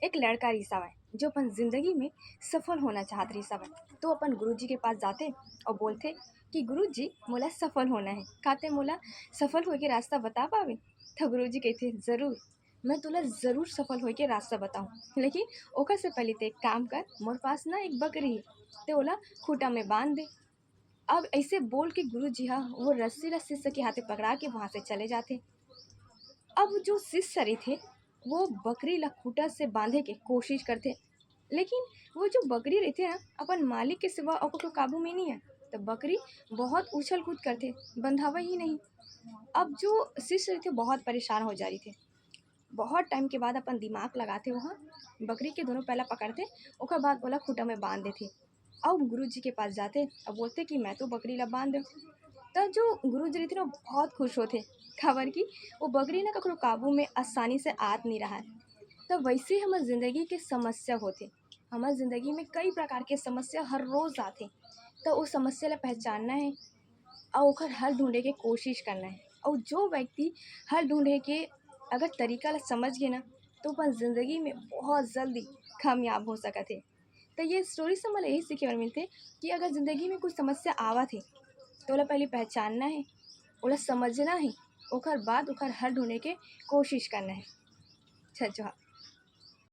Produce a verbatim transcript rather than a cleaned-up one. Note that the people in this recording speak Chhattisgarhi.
एक लड़का रिहिस हवय, जो अपन जिंदगी में सफल होना चाहत रिहिस हवय। तो अपन गुरुजी के पास जाथे अउ बोलथे कि गुरुजी, मोला सफल होना हे, का तें मोला सफल होए के रास्ता बता पाबे? तो गुरुजी कहिथे, जरूर, मैं तोला जरूर सफल होए के रास्ता बताऊं, लेकिन ओकर से पहले तें एक काम कर, मोर पास ना एक बकरी हे, तें ओला खूंटा में बांध दे। अब ऐसे बोल के गुरुजी हा वो रस्सी ला शिष्य के हाथे पकड़ा के वहां से चले जाथे। अब जो शिष्य रहिथे, वो बकरी ला खूंटा से बांधे के कोशिश करथे, लेकिन वो जो बकरी रहिथे ना, अपन मालिक के सिवा ओकर काबू में नहीं है। तो बकरी बहुत उछल कूद करथे, बंधावा ही नहीं। अब जो शिष्य रहिथे, बहुत परेशान हो जा रहिथे। बहुत टाइम के बाद अपन दिमाग लगाथे, वहाँ बकरी के दोनों पैला पकड़थे, ओकर बाद ओला खूंटा में बांध देथे। अउ गुरुजी के पास जाथे अउ बोलथे कि मैं तो बकरी ला बांध देव। तब जो गुरुजी रहिथे ना, बहुत खुश होथे, काबर कि वो बकरी ना ककरो काबू में आसानी से आत नहीं रहा। तो वैसे ही हमार जिंदगी के समस्या होथे। हमार जिंदगी में कई प्रकार के समस्या हर रोज आथे, तो वो समस्या ला पहचानना है अउ ओकर हल ढूंढे के कोशिश करना है। अउ जो व्यक्ति हल ढूंढे के अगर तरीका ला समझ गे ना, तो अपन जिंदगी में बहुत जल्दी कामयाब हो सकत है। तो ये स्टोरी से मोला यही सीखे बर मिलथे कि अगर जिंदगी में कुछ समस्या आवत है, तो ओला पहले पहचानना है, ओला समझना है, ओकर बाद ओकर हल ढूंढे के कोशिश करना है। अच्छा, जोहार।